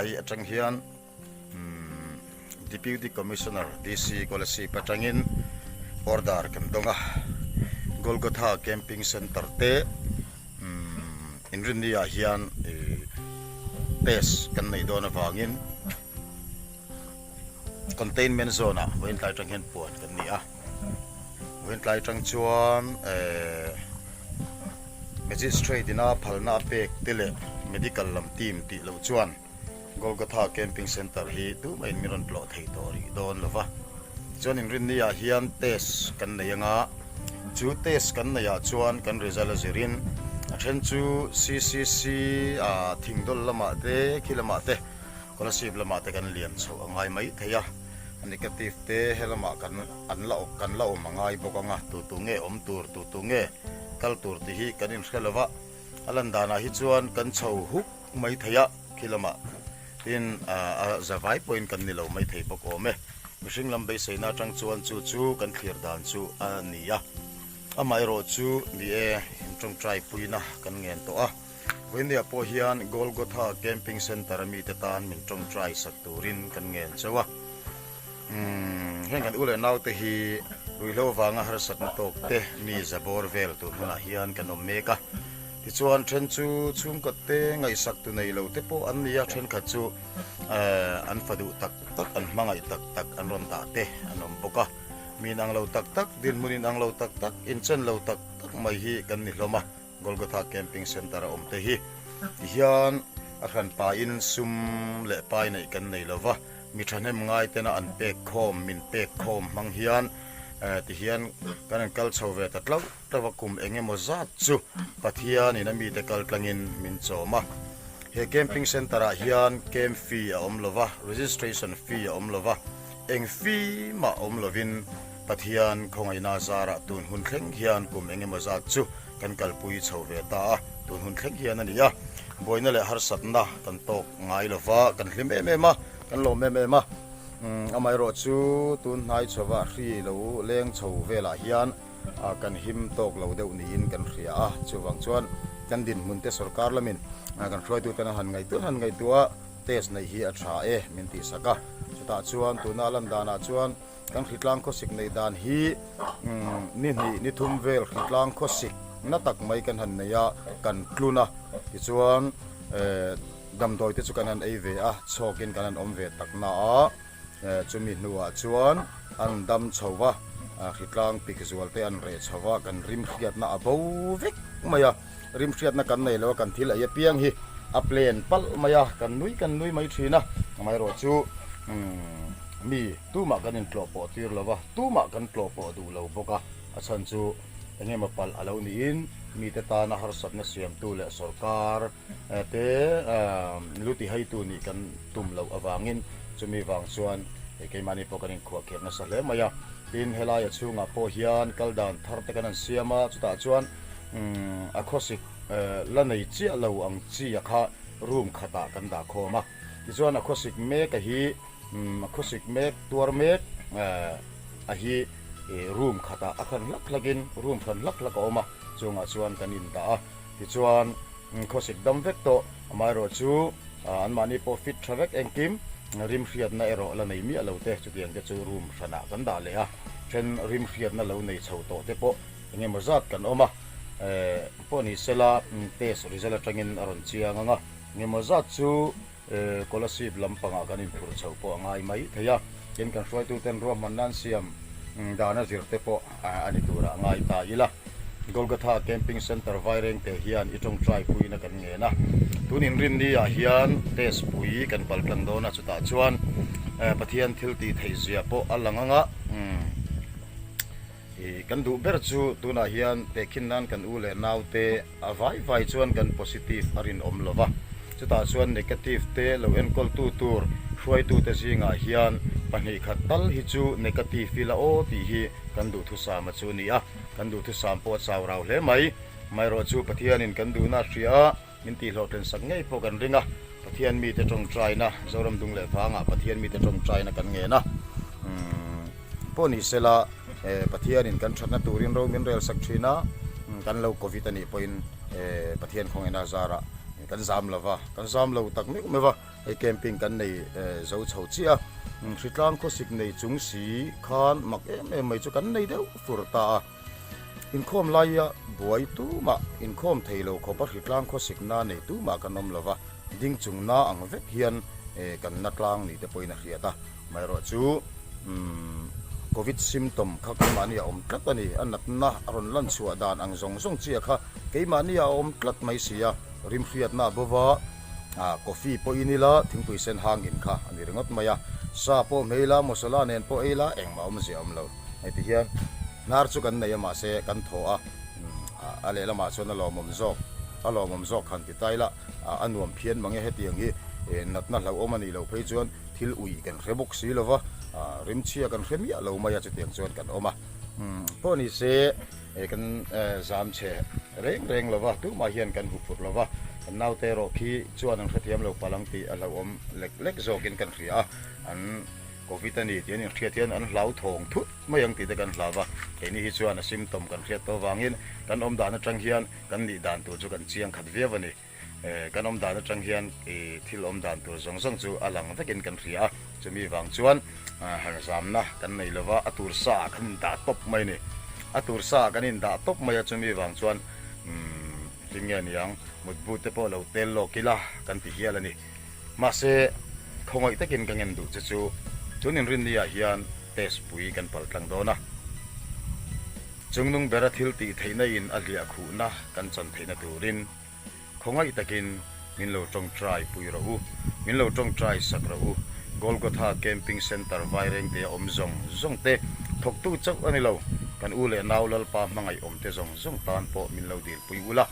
tlai atang hian umm Deputy Commissioner DC Kolasib atangin order kan dawng a, Golgotha Camping Centre te umm inrinni ah hian ih test kan neih dawn avangin containment zone ah vawiin tlai atang hian puan kan ni a, vawiin tlai atang chuan ehh magistrate ina phalna a pek te leh medical lam team tih loh chuan. Golgotha Camping Centre hi tumah in min rawn tlawh thei tawh rih dawn lo va. Chuan inrinni ah hian test kan nei anga, chu test kan neih ah chuan kan result a zirin a then chu CCC ah Thingdawl lamah te khi lamah te Kolasib lamah te kan lian chhoh a ngai mai thei a, a negative te he lamah kan an la kan la awm a ngai bawk anga tu tu nge awm tur tu tu nge kal tur tih hi kan inhre lo va, a lan danah hi chuan kan chho huk mai thei a, khi lamah tin a za vai pawhin kan ni lo mai thei bawk awm e. Mihring lam beiseina atang chuan chu chu kan thlir dan chu a ni a, amaherawh chu ni e, in tawngtai puina kan ngen tawh a. Vawinia pawh hian Golgotha Camping Centre a mite tan min tawngtai sak turin kan ngen chauh a. Umm, heng kan u leh naute hi ruihhlo vanga harsatna tawk te mi za bawr vel tur hunah hian kan awm mek a. Tichuan then chu chhungkaw te ngaihsak tu nei lo te pawh an ni a, thenkhat chu eh an fa duh tak tak, an hmangaih tak tak an rawn dah te an awm bawk a. Mi inang lo tak tak, dinhmun inang lo tak tak, inchen lo tak tak mai hi kan ni hlawm a. Golgotha Camping Centre a awm te hi tihian a hran pahin sum leh pai neih kan nei lo va, mi thahnem ngai tena an pek khawm, min pek khawm hmang hian tihian kan rawn kal chho ve ta tlauh tlauh a, kum eng emaw zat chu Pathianin a mite kal tlangin min chawm a. He Camping Centre ah hian camp fee a awm lo va, registration fee a awm lo va, eng fee mah awm lovin Pathian khawngaihna zarah tun hun thleng hian kum eng emaw zat chu kan kalpui chho ve ta a, tun hun thleng hian a ni a, buaina leh harsatna kan tawk ngai lo va, kan hlim em em a, kan lawm em em a, amaherawh chu tun hnai chhova hri lo leng chho velah hian kan him tawk lo deuh niin kan hria a, chuvang chuan kan dinhmun te sorkar lamin kan hruaituten a han ngaihtuah han ngaihtuah a, test neih hi a tha e min tihsak a, chutah chuan tuna lan danah chuan. Kan hritlang khawsik neih dan hi ni hnih ni thum vel hritlang khawsik na tak mai kan han nei a, kan tlun a, tichuan damdawi te chu kan han ei ve a, chhawkin kan han awm ve tak na a, chumi hnuah chuan an dam chho va, hritlang pik zual te an reh chho va, kan rim hriatna a bo vek mai a, rim hriatna kan nei lo a, kan thil ei apiang hi a plan palh mai a, kan nui kan nui mai thin a, amaherawh chu mi. Tumah kan intlawh pawh tir lo va, tumah kan tlawh pawh duh lo bawk a, a chhan chu eng emaw palh a lo niin mite tana harsatna siamtu leh sorkar te lu tihaitu nih kan tum loh avangin chumi vang chuan keimahni pawh kan inkhuahkhirh nasa hle mai a. Tin, helaia chhungah pawh hian kal dan thar te kan han siam a, chutah chuan a khawsik la nei chiah lo ang chi a kha room khatah kan dah khawm a, tichuan a khawsik mek a hi Umm a khawsik mek tuar mek a hi room khatah a hran hlak hlak in room hran hlak hlak a awm a chungah chuan kan in dah a tichuan khawsik dam vek tawh amaherawh chu anmahni pawh fit tha vek engkim rim hriatna erawh la nei miah lo te chutiang te chu room hranah kan dah leh a then rim hriatna lo nei chho tawh te pawh engemaw zat kan awm a pawh ni sela test result atangin a rawn chiang ang a engemaw zat chu. Kolasib lampangah kan inphurh chhoh pawh a ngai mai thei a, tin kan hruaituten ruahmanna an siam dana zir te pawh a ni turah a ngai ta ila. Golgotha Camping Centre Vairengte hian i tawngtai puina kan ngen a, tun inrinni ah hian test pui kan paltlang dawn a, chutah chuan Pathian thil tih theih zia pawh a lang ang a. I kan duh ber chu tunah hian tehkhin nan kan u leh naute a vai vai chuan kan positive a rinawm lo va, chutah chuan negative te lo enkawltu tur hruaitute zingah hian pahnih khat tal hi chu negative ila aw tih hi kan duhthusam a chu a ni a, kan duhthusam pawh a chau rau hle mai. Amaherawh chu Pathianin kan duhna a hria a, min tihhlawhtlin sak ngei pawh kan ring a, Pathian mite tawngtaina, Zoram dung leh vangah Pathian mite tawngtaina kan ngen a, umm pawh ni sela Pathianin kan thatna turin ro min rel sak thin a, kan lo covid a nih pawhin Pathian khawngaihna zarah kan zam lo va, kan zam lo tak meuh meuh va. Hei camping kan nei zo chho chiah a, hritlang khawsik nei chung si khan mak em em mai chu kan nei deuh fur ta a. Inkhawm laia buai tumah inkhawm thei lo khawpa hritlang khawsik na nei tumah kan awm lo va, ding chung na ang vek hian kan na tlang ni te pawhin a hriat a. Amaherawh chu Covid symptom kha keimahni a awm tlat a ni, a natna a rawn lan chhuah dan ang zawng zawng chiah kha keimahni a awm tlat mai si a, rimhriatna a bo va. Ah, coffee pawh in ila, thingpui sen hang in kha a ni ringawt mai a. Sa pawh hmei ila, masala nen pawh ei ila, engmah awmzia a awm lo. Hei ti hian hnar chu kan nei a mahse kan thaw a, a lehlamah chuan a lawmawm zawk, a lawmawm zawk han ti ta ila, a nuam phian mang e hetiang hi natna hlauhawm a nih loh phei chuan thil uih kan hre bawk si lova, rimchhia kan hre miah lo mai a chutiang chuan kan awm a. Pawh ni se. He kan zam chhe reng reng lo va, tumah hian kan hu phurh lo va, kan naute erawh khi chuan an hrethiam lo palh ang tih a hlauhawm lek lek zawkin kan hria a, an Covid a ni tih an inhriat hian an hlauthawng thut mai ang tih te kan hlau va, keini hi chuan a symptom kan hriat tawh avangin kan awm dan atang hian kan nih dan tur chu kan chiang khat viau a ni. Kan awm dan atang hian thil awm dan tur zawng zawng chu a lang vekin kan hria a, chumi vang chuan harzamna kan nei lova a tur sa ah kan indah tawp mai a ni. A tur sa ah kan indah tawp mai a, chumi vang chuan tin nge niang mutbu te pawh lo tel lawk ila kan ti hial a ni. Mahse khawngaih takin ka ngen duh che chu tun inrinni ah hian test pui kan pal tlang dawn a. Chungnung bera thil tih theihna in a hliah khuhna kan chan theihna turin Khawngaih takin min lo tawngtai pui rawh u, min lo tawngtai sak rawh u. Golgotha Camping Centre Vairengte a awm zawng zawng te thawktu chauh a ni lo, kan u leh nau Lalpa hmangaih awm te zawng zawng tan pawh min lo dilpui ula.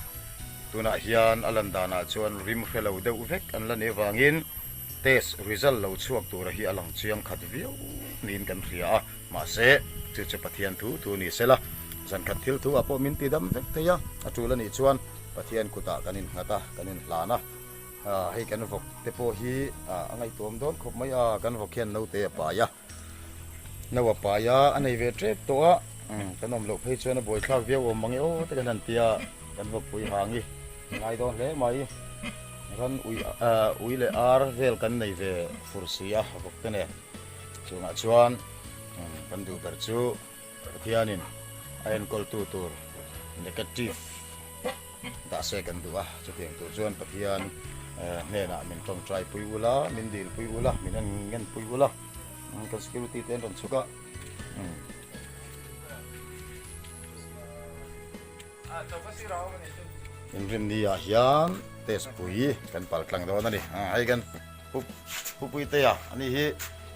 Tunah hian a lan danah chuan rim hre lo deuh vek an la nih avangin test result lo chhuak tura hi a lang chiang khat viau niin kan hria a. Mahse, chu chu Pathian thu thu ni sela, zankhat thil thu ah pawh min ti dam vek thei a, a tul a nih chuan Pathian kutah kan innghat a, kan inhlan a. Hei kan vawk te pawh hi a ngaihtuam dawn khawp mai a, kan vawk hian naute a pai a, no a pai a, a nei ve tep tawh a, kan awm loh phei chuan a buaithlak viau awm mange aw te kan han ti a, kan vawkpui hang i ngai dawn hle mai. Ran ui ui leh ar vel kan nei ve fur si a vawk te nen. Chungah chuan kan duh ber chu Pathianin a enkawltu tur negative dah se kan duh a, chutiang tur chuan Pathian hnenah min tawngtai pui ula, min dil pui ula, min en ngen pui ula, kan security te an rawn chhuk a. Inrinni ah hian test pui kan pal tlang dawn a ni, hei kan Pu Puitea a ni hi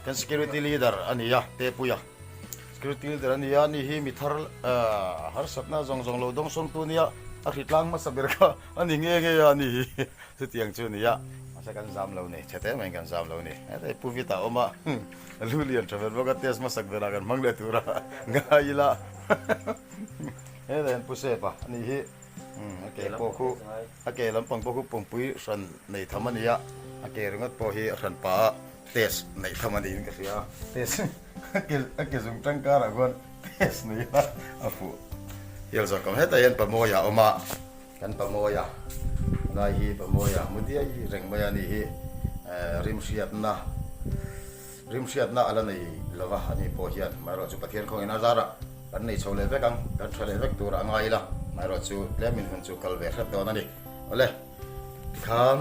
kan security leader a ni a, Tepuia security leader a ni a, ani hi mi thar harsatna zawng zawng lo dawngsawngtu a nia, a hritlang hmasa ber kha a ni nge nge a ni hi chutiang chu a ni a, mahse kan zam lo ni, chhe te maiin kan zam lo ni, hei Pu Vita a awm a, lu lian tha ber bawk a test hmasak berah kan hmang leh tur a ngai ila hetah hian Pu Sepa a ni hi a ke pawh khu. A ke lampang pawh khu pumpui hran nei tham a ni a, a ke ringawt pawh hi a hran pah a test neih tham a niin ka hria a, test a ke a ke zung tangkarah khuan test nei a a fuh hial zawk ang. Hetah hian Pamawia a awm a, kan Pamawia lai hi Pamawia mu diai reng mai a ni hi rimhriatna Rimhriatna a la nei lo va, ani pawh hian amaherawh chu Pathian khawngin a zarah kan nei chho leh vek ang, kan tha leh vek turah a ngai ila, amaherawh chu tlemin hun chu kal ve hrep dawn a ni. Awle, tikhan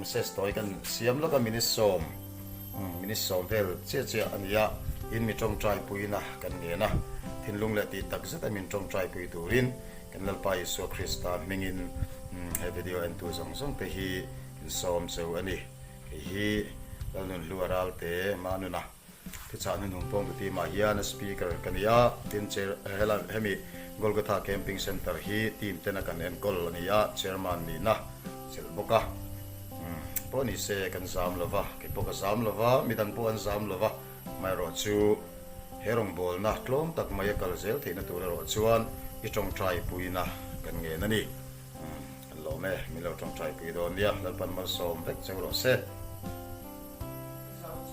message tawi kan siam lawk a, minute sawm, minute sawm vel chiah chiah a ni a, in mi tawngtai puina kan ngen a, thinlung leh tih tak zeta min tawngtai pui turin kan Lalpa Isua Krista hmingin he video entu zawng zawng te hi insawm cheu a ni. Hei hi Lalnunhlua Ralte Manuna thuchah hnuhnung pawng tu team ah hian a speaker ka ni a, tin chair helai hemi Golgotha Camping Centre hi team tena kan enkawl a ni a, chairman nihna chelh bawk a. Umm pawh ni se kan zam lo va, kei pawh ka zam lo va, midang pawh an zam lo va, amaherawh chu he rawngbawlna tlawm tak mai a kal zel theihna tur erawh chuan i tawngtai puina kan ngen a ni. Kan lawm e, min lo tawngtai pui dawn nia, Lalpan malsawm vek cheu rawh se.